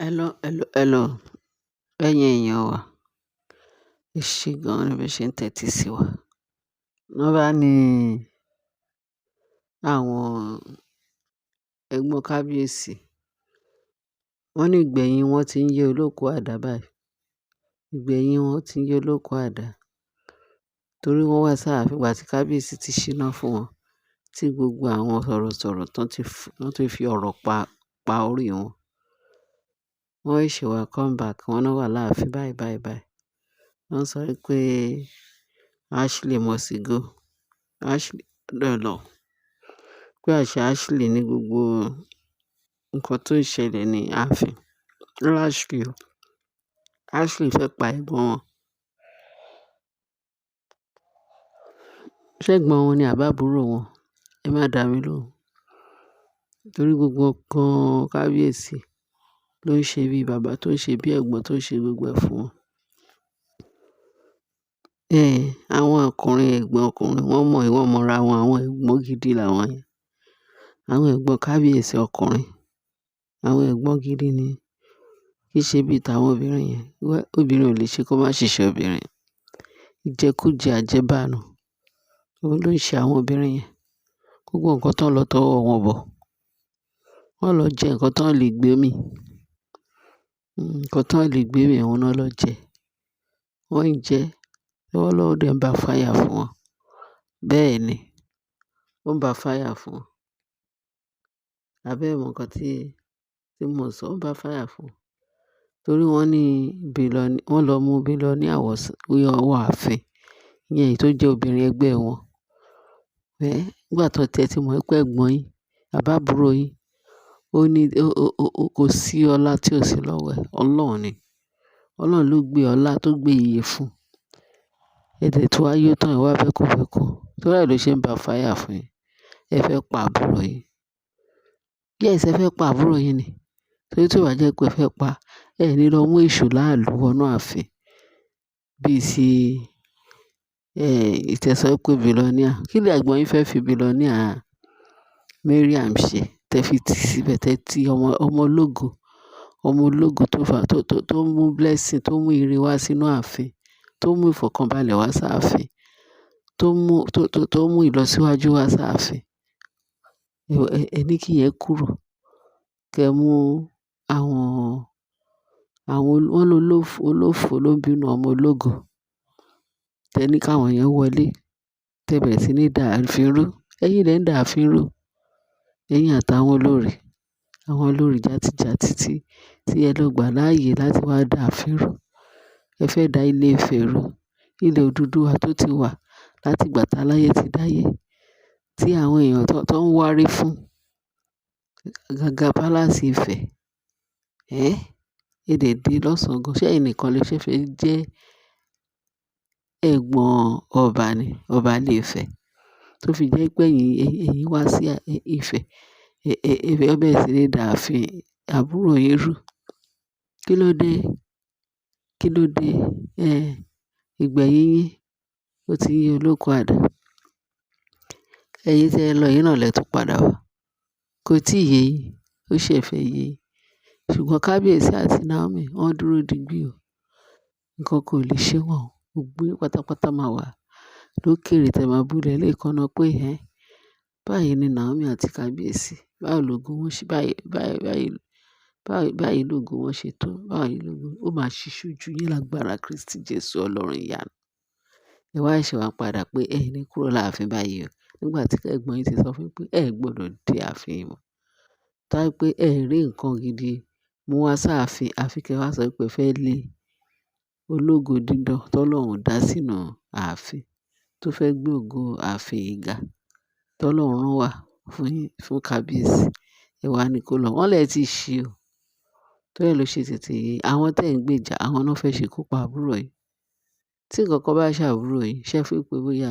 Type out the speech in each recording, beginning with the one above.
Hello, hello, hello. Ẹ̀yin èèyàn wa, ẹ ṣé gan-an ni bí ẹ ṣe ń tẹ́tí sí wa. Wọ́n bá ní àwọn ẹ̀gbọ́n kábíyèsí, wọ́n ní ìgbẹ̀yìn wọn ti ń yé olóko àdá báyìí. Ìgbẹ̀yìn wọn ti ń yé olóko àdá. Torí wọ́n wá sáàfin ìgbà tí kábíyèsí ti ṣíná fún wọn, tí gbogbo àwọn sọ̀rọ̀sọ̀rọ̀ tán ti fi ọ̀rọ̀ pa orí wọn. Wọ́n ṣe wá come back, wọ́n náà wà láàfin báyìí báyìí báyìí. Wọ́n sọ wípé Ashley must go. Ashley lọ. Pé àṣẹ Ashley ní gbogbo nǹkan tó ń ṣẹlẹ̀ ní ààfin. Ashley o. Ashley fẹ́ pa ẹ̀gbọ́n wọn. Ṣé ẹ̀gbọ́n wọn ni àbí àbúrò wọn? Ẹ má dà mí lóhùn. Torí gbogbo nǹkan kábíyèsí ló ń ṣe bí bàbá tó ń ṣe bí ẹ̀gbọ́n tó ń ṣe gbogbo ẹ̀ fún wọn. Ẹ̀, àwọn ọkùnrin ẹ̀gbọ́n ọkùnrin wọ́n mọ̀, wọ́n mọra wọn, àwọn ẹ̀gbọ́n gidi làwọn yẹn. Àwọn ẹ̀gbọ́n kábíyèsí ọkùnrin, àwọn ẹ̀gbọ́n gidi ni. Kì í ṣe bí tàwọn obìnrin yẹn. Obìnrin ò lè ṣe kó má ṣiṣẹ́ obìnrin. Ìjẹkújẹ àjẹbánu. Òun ló ń ṣe àwọn obìnrin yẹn. Gbogbo nǹkan tó ń lọ tọwọ́ wọn bọ̀. Wọ́n lọ jẹ nǹkan tó ń lè gbé mì. Nǹkan tó ń lè gbé mì, òun náà lọ jẹ. Wọ́n ń jẹ, lọ́wọ́lọ́wọ́ dẹ̀ ń bá fire fún wọn. Bẹ́ẹ̀ ni, ó ń bá fire fún wọn. Àbí ẹ mọ̀ nǹkan tí mò ń sọ, ó ń bá fire fún wọn. Torí wọ́n ní wọ́n lọ mú billionaire wọ ààfin. Ìyẹn èyí tó jẹ́ obìnrin ẹgbẹ́ wọn. Ẹ́, nígbà tó tẹ́ tí mọ̀ pé ẹ̀gbọ́n yín àbí àbúrò yín, ó ní, ó kò sí ọlá tí ò sí lọ́wọ́ ẹ̀. Ọlọ́run ni. Ọlọ́run ló gbé ọlá tó gbé iyì fún. Ẹ dẹ̀ tún wá yó tán, ẹ wá bẹ́kúbẹ́kú. Torí ẹ ló ṣe ń bá fire fún yín. Ẹ fẹ́ pa àbúrò yín. Yes, ẹ fẹ́ pa àbúrò yín ni. Torí tí ó bá jẹ́ pé ẹ fẹ́ pa, ẹ ní lọ mú èṣù láàlú wọnú ààfin. Bí i tí, ẹ́, ìtẹ̀sọ́ pé billionaire. Kí ni ẹ̀gbọ́n yín fẹ́ fi billionaire Mariam ṣe? Tẹ fi tì síbẹ̀, tẹ tí ọmọ, ọmọ ológo, ọmọ ológo tó fà, tó mú blessing, tó mú ire wá sínú ààfin, tó mú ìfọ̀kànbalẹ̀ wá sí ààfin, tó mú, tó mú ìlọsíwájú wá sí ààfin. Ẹ ní kí ìyẹn kúrò. Kẹ mú àwọn, àwọn wọ́n ló olófo, olófo ló ń bínú ọmọ ológo. Tẹ ní káwọn yẹn wọlé. Tẹ bẹ̀rẹ̀ sí ní dà ààfin rú. Ẹ̀yin lẹ ń dà ààfin rú. Ẹ̀yin àtàwọn olórí, àwọn olórí játijàti tí ẹ lọ gbà láàyè láti wá dà ààfin rú. Ẹ fẹ́ da ilé Ifẹ̀ rú. Ilẹ̀ Odùduwà tó ti wà láti ìgbà tá láyé ti dáyé. Tí àwọn èèyàn tó ń wárí fún. Àgàgà Palace Ifẹ̀. Ẹ́, ẹ dẹ̀ dé lọ́sàn-án gan. Ṣé ẹ̀yin nìkan lè ṣe fẹ́ jẹ́ ẹ̀gbọ́n ọba ni, ọba ilé Ifẹ̀? Tó fi jẹ́ pé ẹ̀yin, ẹ̀yin wá sí Ifẹ̀. Ẹ fẹ́ bẹ̀rẹ̀ sí ní dà ààfin àbúrò yín rú. Kí ló dé? Kí ló dé? Ẹ́, ìgbẹ̀yìn yín, ó ti ń yé olóko àdá. Ẹ̀yin tí ẹ lọ yìí náà lẹ tún padà wá. Kò tíì yé yín, ó ṣẹ̀ fẹ́ yé yín. Ṣùgbọ́n kábíyèsí àti Naomi wọ́n dúró digbí o. Nǹkan kò lè ṣe wọ́n o. Gbogbo yín pátápátá máa wà lókèèrè tí ẹ máa búlẹ̀ lẹ́ẹ̀kan náà pé ẹ́, báyìí ni Naomi àti kábíyèsí. Báwo lògo wọn ṣe, báyìí, báyìí, báyìí, báyìí, báyìí lògo wọn ṣe tó. Báyìí lògo. Ó máa ṣíṣú ju yín lágbára Kristi Jesu Ọlọ́run ìyanu. Ẹ wá ṣe wá padà pé ẹ ní kúrò láàfin báyìí o. Nígbà tí ẹ̀gbọ́n yín ti sọ fún yín pé ẹ gbọdọ̀ dé ààfin mọ́. Tá pé ẹ rí nǹkan gidi mú wá sáàfin, àfi kí ẹ wá sọ pé ẹ fẹ́ lé ológo dídán tó Ọlọ́run dá sínú ààfin, tó fẹ́ gbé ògo ààfin yìí ga, tó Ọlọ́run rán wá fún yín, fún kábíyèsí. Ẹ wá ní kó lọ. Wọ́n lè ti ṣí o. Torí ẹ ló ṣe tètè yé. Àwọn tí ẹ̀ ń gbèjà, àwọn náà fẹ́ ṣe kó pa àbúrò yín. Tí nǹkan kan bá ṣe àbúrò yín, ṣé ẹ feel pé bóyá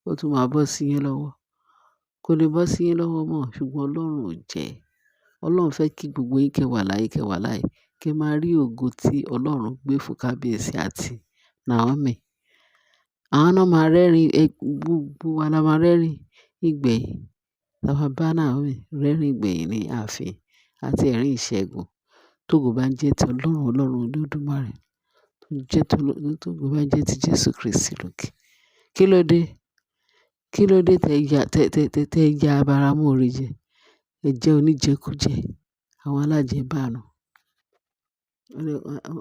ó tún máa bọ́ sí yín lọ́wọ́? Kò lè bọ́ sí yín lọ́wọ́ mọ́, ṣùgbọ́n Ọlọ́run ò jẹ́. Ọlọ́run fẹ́ kí gbogbo yín kẹ́ wà láyé, kẹ́ wà láyé. Kí ẹ máa rí ògo tí Ọlọ́run gbé fún kábíyèsí àti Naomi. Àwọn náà máa rẹ́rìn, gbogbo wa la máa rẹ́rìn ìgbẹ̀yìn. La máa bá Naomi rẹ́rìn ìgbẹ̀yìn ní ààfin àti ẹ̀rín ìṣẹ́gun. Tógo bá ń jẹ́ ti Ọlọ́run, Ọlọ́run Olódùmarè. Tó jẹ́ tó, tógo bá ń jẹ́ ti Jésù Kristi lókè. Kí ló dé? Kí ló dé tẹ ya, tẹ, tẹ, tẹ, tẹ ya abáramóore jẹ? Ẹ jẹ́ oníjẹkújẹ, àwọn alájẹbánu.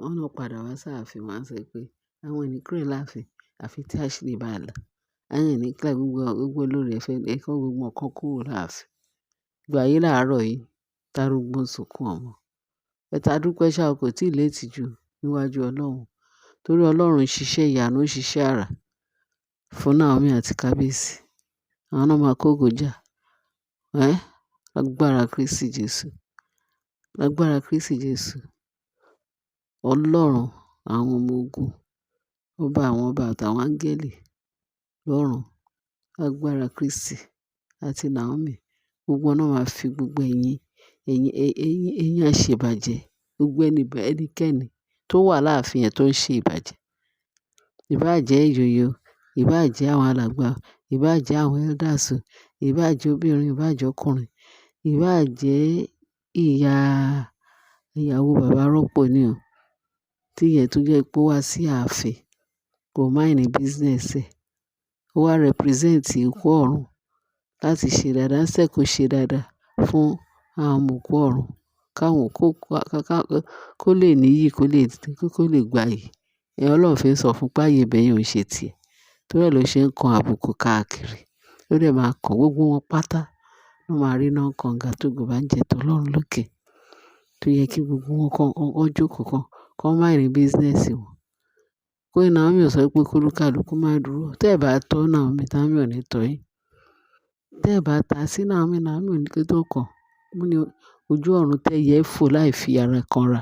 Wọ́n lọ padà wá sáàfin, wọ́n á sọ pé àwọn ò ní kúrò láàfin àfi tí Ashley bá lọ. Àwọn ò ní kúrò, gbogbo, gbogbo olórí ẹ fẹ́, ẹ kó gbogbo wọn kan kúrò láàfin. Ìgbà yìí láàárọ̀ yìí, tarúgbó ń sunkún ọmọ. But a dúpẹ́ ṣá o, kò tí ì late jù níwájú Ọlọ́run. Torí Ọlọ́run ń ṣiṣẹ́ ìyanu, ó ń ṣiṣẹ́ àrà fún Naomi àti kábíyèsí. Àwọn náà máa kógo jà. Ẹ́, lágbára Kristi Jesu. Lágbára Kristi Jesu. Ọlọ́run àwọn ọmọ ogun, ọba àwọn ọba àtàwọn áńgẹ́lì lọ́run. Lágbára Kristi àti Naomi. Gbogbo wọn náà máa fi gbogbo ẹ̀yin, ẹ̀yin, ẹ̀yin, ẹ̀yin àṣebàjẹ́, gbogbo ẹni, ẹnikẹ́ni tó wà láàfin yẹn tó ń ṣe ìbàjẹ́. Ìbá jẹ́ ìjòyè o, ìbá jẹ́ àwọn alàgbà, ìbá jẹ́ àwọn elders o, ìbá jẹ́ obìnrin, ìbá jẹ́ ọkùnrin, ìbá jẹ́ ìyá, ìyàwó bàbá rọ́pò ni o. Tí ìyẹn tó jẹ́ pé ó wá sí ààfin, kò mind business ẹ̀. Ó wá represent òkú ọ̀run láti ṣe dáadáa, instead kó ṣe dáadáa fún àwọn ọmọ òkú ọ̀run. Káwọn kó, ká, kó lè níyì, kó lè, kó lè gbayì. Ẹ̀ Ọlọ́run fi ń sọ fún pé ààyè ibẹ̀ yẹn ò ṣe tiẹ̀. Torí ẹ ló ṣe ń kan àbùkù káàkiri. Ó dẹ̀ máa kan gbogbo wọn pátá. Wọ́n máa rí iná kànga tógo bá ń jẹ́ ti Ọlọ́run lókè. Tó yẹ kí gbogbo wọn kan, kan jókòó kan, kan mind business wọn. Queen Naomi ò sọ pé kólúkàlùkù má dúró. Tẹ́ ẹ bá tọ́ Naomi, Naomi ò ní tọ́ yín. Tẹ́ ẹ bá ta sí Naomi, Naomi ò ní kí tó kàn. Mo ní ojú ọ̀run tẹ́yẹ fò láì fi ara kanra.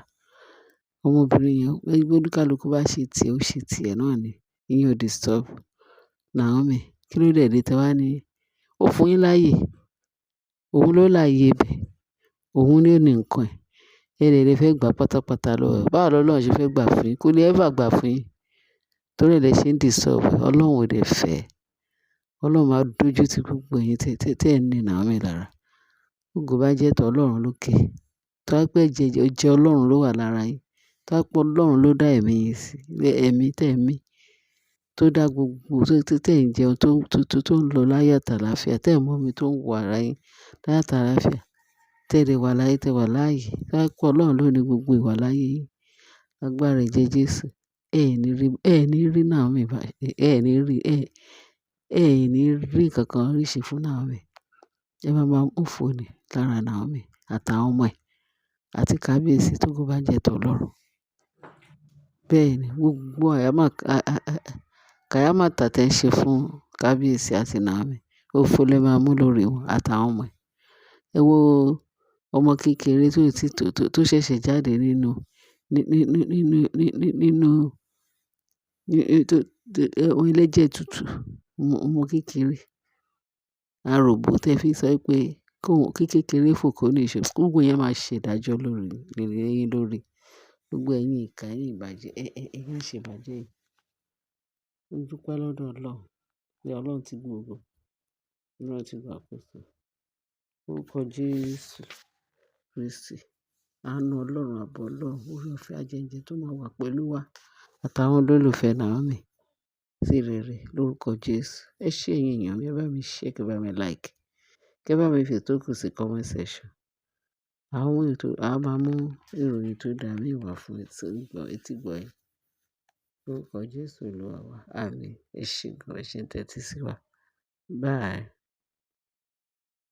Ọmọbìnrin yẹn, bí olúkàlùkù bá ṣe tiẹ̀, ó ṣe tiẹ̀ náà ni. Ìyẹn ò disturb Naomi. Kí ló dé dé tí wá ní ó fún yín láàyè. Òun ló láàyè ibẹ̀. Òun ló ní nǹkan ẹ̀. Ẹ dẹ̀ lè fẹ́ gbà pátápátá lọ́wọ́ ẹ̀. Báwo lọlọ́run ṣe fẹ́ gbà fún yín? Kò lè ever gbà fún yín. Torí ẹ lẹ ṣe ń disturb. Ọlọ́run ò dẹ̀ fẹ́. Ọlọ́run máa dójú tí gbogbo ẹ̀yin tí, tí, tí ẹ̀ ń ní Naomi lára. Ògo bá jẹ́ ti Ọlọ́run lókè. Tó bá pé ẹ̀jẹ̀, ẹ̀jẹ̀ Ọlọ́run ló wà lára yín. Tó bá pé Ọlọ́run ló dá ẹ̀mí yín sí, ẹ̀mí tí ẹ̀ ń mí, tó dá gbogbo, tó, tó, tí ẹ̀ ń jẹun, tó, tó, tó, tó ń lọ láyọ̀ àti àlàáfíà, tí ẹ̀ ń mú omi tó ń wọ ara yín láyọ̀ àti àlàáfíà, tí ẹ dẹ̀ wà láyé, tí ẹ wà láàyè. Tó bá pé Ọlọ́run ló ní gbogbo ìwà láyé yín. Agbára ẹ̀jẹ̀ Jésù. Ẹ ní rí, ẹ ní rí Naomi báyìí. Ẹ ní rí, ẹ, ẹ ní rí nǹkan kan rí ṣe fún Naomi. Ẹ máa máa mú fò ni lára Naomi àtàwọn ọmọ ẹ̀ àti kábíyèsí tógo bá jẹ́ ti Ọlọ́run. Bẹ́ẹ̀ ni, gbogbo àyàmá, kàyámàtà tí ẹ ń ṣe fún kábíyèsí àti Naomi, òfo lẹ máa mú lórí wọn àtàwọn ọmọ ẹ̀. Ẹ wo ọmọ kékeré tó ti, tó, tó, tó ṣẹ̀ṣẹ̀ jáde nínú, ní, ní, ní, nínú, ní, ní, nínú, ní, tó, tó, ẹlẹ́jẹ̀ tútù, ọmọ kékeré. Aròbó tí ẹ fi sọ pé kó, kí kékeré fò kó ní ìṣó. Gbogbo yẹn máa ṣe ìdájọ́ lórí, lórí yín lórí. Gbogbo ẹ̀yin ìkà, ẹ̀yin ìbàjẹ́, ẹ, ẹ, ẹ̀yin àṣebàjẹ́ yìí. Mo dúpẹ́ lọ́dọ̀ Ọlọ́run pé Ọlọ́run ti gbogbo, Ọlọ́run ti gba àkóso. Orúkọ Jésù Kristi. Àánú Ọlọ́run, ààbò Ọlọ́run, oore ọ̀fẹ́ ajẹ́ńjẹ tó máa wà pẹ̀lú wa àtàwọn olólùfẹ́ Naomi sí rere lórúkọ Jésù. Ẹ ṣé ẹ̀yin èèyàn mi, ẹ bá mi share, kí ẹ bá mi like, kí ẹ bá mi fi ìtókù sí comment section. Àwọn ètò, a máa mú ìròyìn tó dáa mì wá fún etígbọ̀ yín. Lórúkọ Jésù Olúwa wa. Àmín. Ẹ ṣé gan, ẹ ṣé ń tẹ́tí sí wa. Bye.